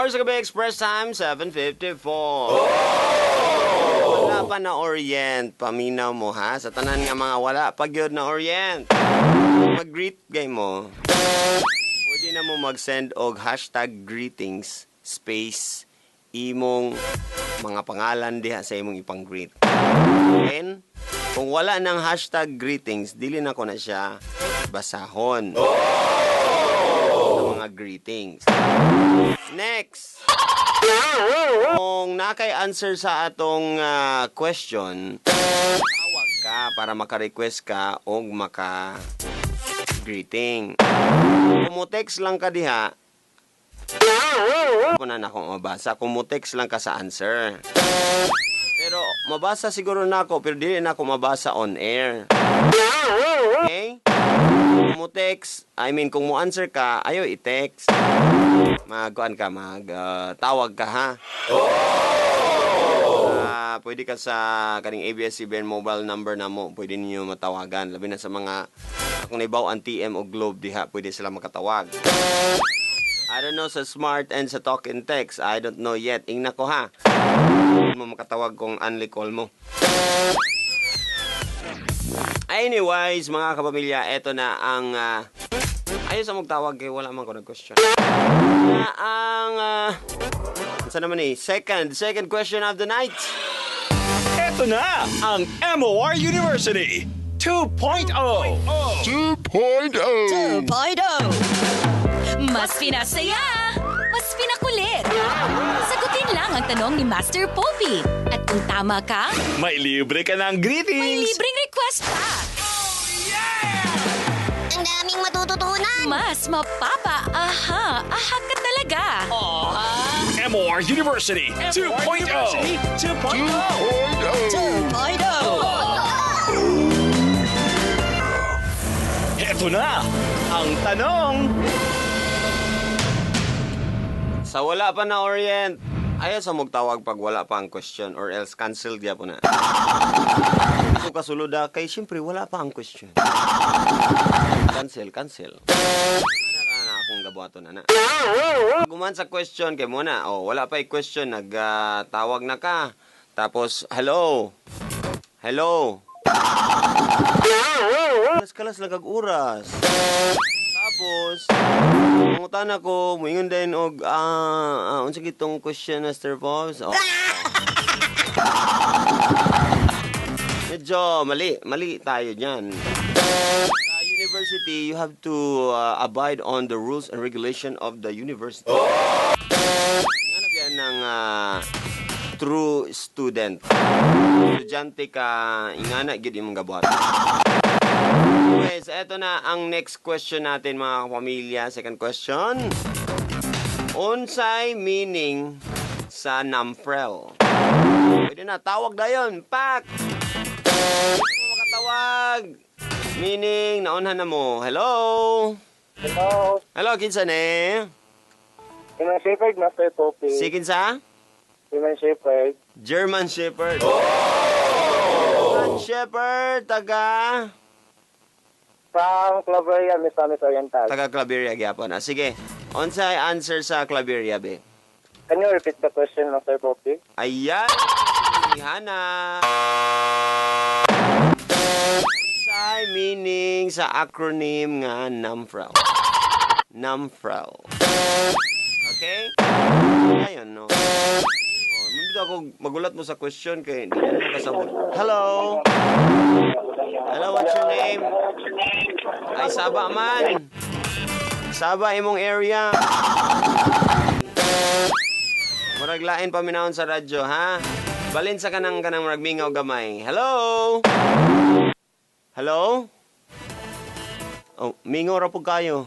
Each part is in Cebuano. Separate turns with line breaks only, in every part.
Oras sa gabi, Express Time, 7:54. Wala pa na orient, paminaw mo ha. Sa tanan nga mga wala pa gyud na orient. Mag-greet gay mo. Pwede na mo mag-send og #greetings space imong mga pangalan diha sa imong ipang-greet. Then, kung wala ng #greetings, dili na ko na siya basahon sa mga greetings. Next! Kung nakay answer sa atong question, tawag ka para maka-request ka o maka greeting. Kung mo text lang ka diha, ako na akong mabasa. Kung mo text lang ka sa answer. Pero mabasa siguro na ako, pero dili na ako mabasa on air. Okay? Kung mo text, I mean, kung mo answer ka, ayo i-text. Magkuan ka, mag tawag ka ha. Ah, pwede ka sa kaning ABS-CBN mobile number na mo, pwede ninyo matawagan. Labi na sa mga akong naibaw ang TM o Globe diha, pwede sila makatawag. I don't know sa Smart and sa Talk and Text. I don't know yet. Ingna ko ha. Hindi mo makatawag kung only call mo. Anyways, mga kapamilya, eto na ang ayaw sa magtawag kay wala man ko nag-question. Na ang saan naman eh? Second question of the night.
Ito na ang MOR University 2.0.
2.0.
2.0. Mas pinasaya, mas pinakulit. Sagutin lang ang tanong ni Master Popey. At kung tama ka,
May libre ka ng
may
greetings.
Libreng request pa.
Ang daming matututunan.
Mas mapapa, aha, aha ka talaga.
MOR University 2.0. 2.0.
2.0.
Ito na ang tanong.
Sa wala pa na orient, ayaw sa magtawag pag wala pa ang question or else cancel gyapon na. Ito kasulod ah, kay siyempre wala pa ang question. Cancel, cancel. Ana ra na akong gabuhaton ana. Guman sa question kay mo na, oh, wala pa question, nagtawag na ka. Tapos, "Hello. Hello." Kalas kalas lang kag oras. Tapos, pangutan ako, muingon din og unsa gitong question, Mr. Pops? Oh. Medyo mali, mali tayo diyan. Sa university, you have to abide on the rules and regulation of the university. Nga na biyan ng true student. Estudyante ka, ingana gyud imong gabuhat. Anyways, eto na ang next question natin, mga kapamilya. Second question. Unsay meaning sa NAMFREL? Pwede na, tawag dayon. Pak! Pwede mo makatawag. Meaning, naunhan na mo. Hello?
Hello.
Hello, kinsa ni?
German Shepherd, Master Popey.
Si kinsa?
German Shepherd.
German Shepherd. German Shepherd, taga
From Claveria, Misamis Oriental.
Taga Claveria gyapon. Ah, sige. Unsay answer sa Claveria, be?
Can you repeat the question, Master Popey?
Ayan. Hana. Unsay meaning sa acronym nga NAMFREL? NAMFREL. Okay? Ayun, no? Oh, mabito ako magulat mo sa question kay hindi na mo kasabot. Hello? Hello, what's your name? Ay, Saba man. Saba imong area. Murag lain paminawon sa radyo, ha? Balin sa kanang murag mingaw gamay. Hello? Hello? Oh, mingaw ra pud kayo.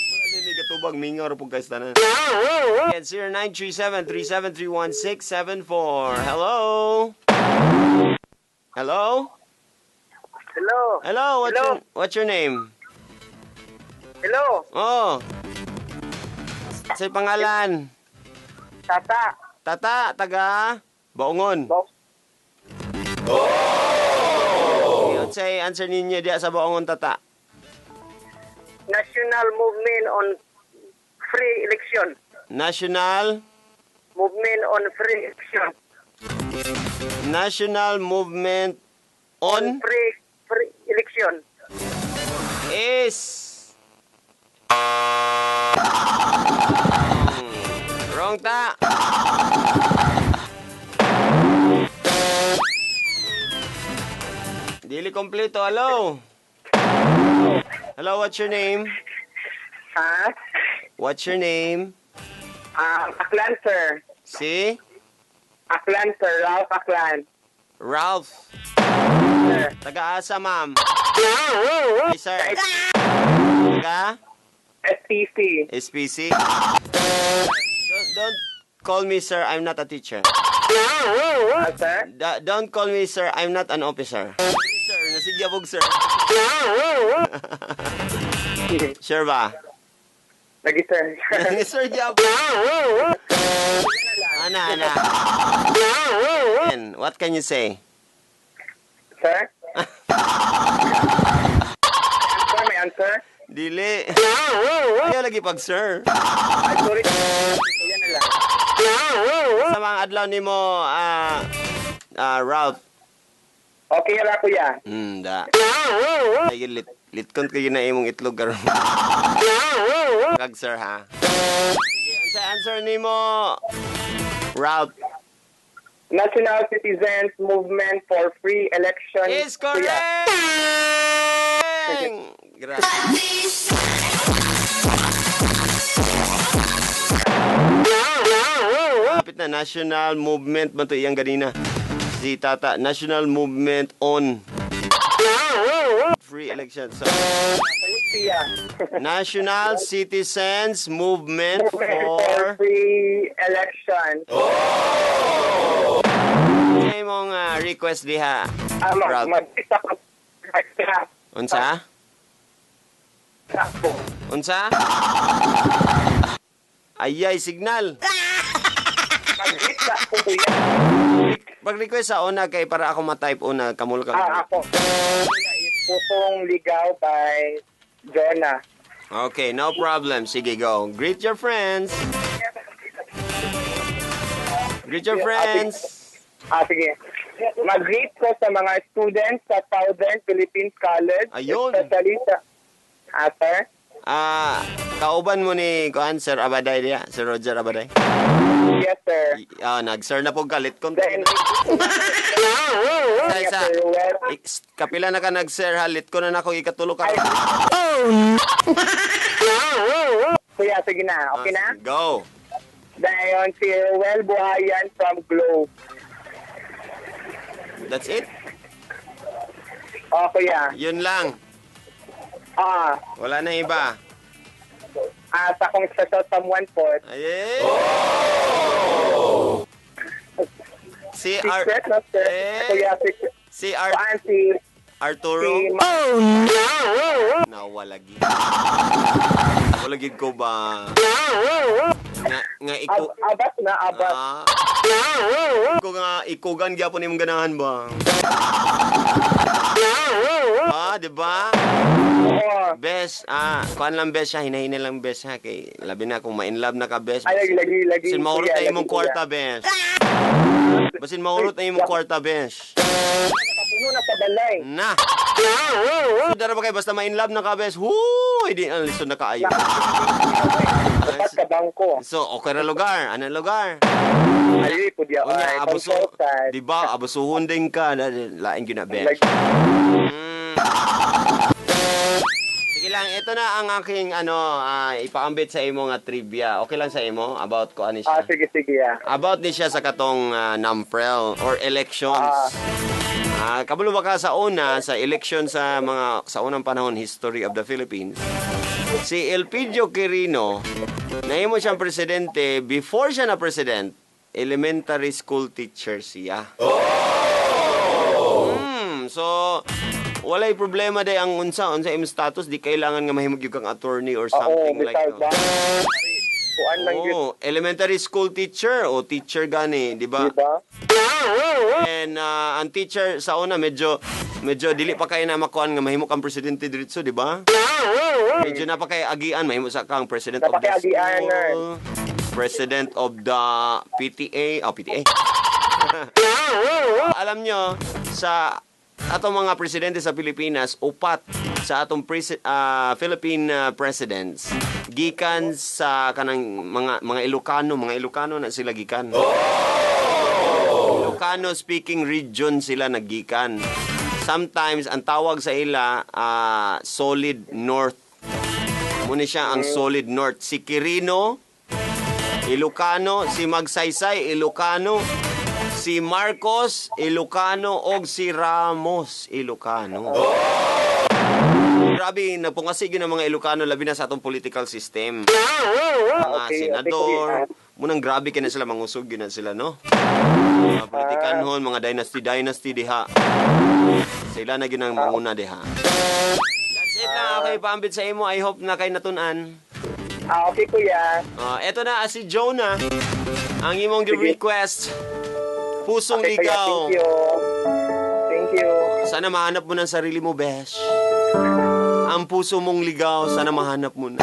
Wala nini katubag, mingaw ra pud kayo sa tanan. At 0937-373-1674. Hello? Hello?
Hello.
Hello,
Hello.
What's your name?
Hello.
Oh. Sa pangalan?
Tata.
Tata, taga Baungon. Oh! Unsay answer ninyo diya sa Baungon, Tata?
National Movement on Free Election.
National
Movement on Free Election.
National Movement on
Free Election.
is wrong ta. Dili kompleto. Hello. Hello, what's your name?
Ha?
What's your name?
Aklan, sir.
Si
Aklan, sir. Ralph Aklan.
Ralph.
Sir.
Taga-asa, ma'am. Hi, sir. Taga?
SPC.
SPC. Don't call me sir, I'm not a teacher.
Sir?
Don't call me sir, I'm not an officer. Sir, nasigyabog sir. Sure ba?
Lagi, sir.
Sir gyab. Ana, ana. And what can you say?
Sir? Sir, may answer?
Dili. Ayaw lagi pag sir.
Ay, sorry. Yan na lang.
Sa mga adlaw nimo, Ralph.
Okay ra, kuya.
Da. Ay, litkon kayo na imong itlog karon. Kag sir ha. Sige, unsa answer nimo, Ralph?
National Citizens Movement for Free Election.
Is correct. Grabe. Kapit na National Movement man to iyang ganina. Si Tata, National Movement on Free Election. So, National Citizens Movement for
Free Election.
Oh! Ano imong request diha? Ralph? Unsa? Unsa? Ayay, signal. Pag-request sa una kay para ako ma-type una, kamul ka.
Ako. Pusong Ligaw by Jonah.
Okay, no problem. Sige, go. Greet your friends. Greet your friends.
Sige. Mag-greet ko sa mga students sa Southern Philippines College.
Ayun.
Especially sa... Sir?
Kauban mo ni kuan Sir Abaday diya, Sir Roger Abaday.
Yes, sir.
Nag-sir na po galit kon. Isa. Kapila na ka nag-sir ha, lit ko na nako ikatulo ka.
Oh. Kuya, sige na. Okay na?
Go.
Dayon si Ruel Buhayan from Globe.
That's it?
Oh, kuya.
Yun lang. Wala na iba.
Sa kong special someone po.
Ay. Oh! Si
Secret, no, sir? Kuya, secret.
Si Arturo.
Oh, no!
Nawalagi. Walagi ko ba? Nga iko.
Abat na, abat.
Ko nga ikugan gyapon imong ganahan ba? Di ba? Bes, kuan lang bes siya, hinahina lang bes ha kay labi na kung ma-in love na ka bes.
Ay, lagi, lagi.
Basin mahurot na imong kwarta bes. Basin mahurot na imong kwarta bes.
Puno na sa balay.
Na. So, dara ba kay basta ma-in love na ka bes? Huy, di ang lisod na kaayo.
Dapat ka bangko.
So, okay ra lugar. Anong lugar?
Ay, pudya.
Unya, abuso. Di ba? Abusuhon din ka. Lain gyud na bes. Sige lang, ito na ang aking ipaambit sa imo nga trivia. Okay lang sa imo about ko ano siya?
Sige, sige.
About ni siya sa katong NAMFREL or elections. Kabalo ba ka sa una sa election sa mga sa unang panahon history of the Philippines? Si Elpidio Quirino, nahimo siyang presidente before siya na president, elementary school teacher siya. Oh! So walay problema day ang unsa imong status, di kailangan nga mahimog gyud kang attorney or something like that. Oh, elementary school teacher o teacher gani, di ba?
Diba?
And ang teacher sa una medyo Medyo dili pa kay na makuan nga mahimo kang presidente diretso, di ba? Medyo na pa kay agian, mahimo sa kang president of the
Napakaagian,
school, president of the PTA, oh PTA. Alam nyo, sa atong mga presidente sa Pilipinas, upat sa atong Philippine presidents gikan sa kanang mga Ilocano, mga Ilocano na sila gikan. Ilocano speaking region sila naggikan. Sometimes ang tawag sa ila Solid North. Muna siya ang Solid North. Si Quirino, Ilocano, si Magsaysay, Ilocano, si Marcos, Ilocano, og si Ramos, Ilocano. Grabe, nagpungasig yun ang mga Ilocano labi na sa atong political system. Mga senador,
kuya.
Munang grabe kina sila mangusog yun na sila, no? Mga politikanhon, mga dynasty dynasty diha. Sila na gyud ang manguna diha. That's it na. Okay, paambit sa imo. I hope na kay natun-an.
Ah, okay, kuya.
Ah, eto na, si Jonah. Ang imong
Sige.
request. Pusong
Okay, kuya,
Ligaw.
thank you. Thank you.
Sana mahanap mo ng sarili mo, besh. Ang puso mong ligaw, sana mahanap mo na.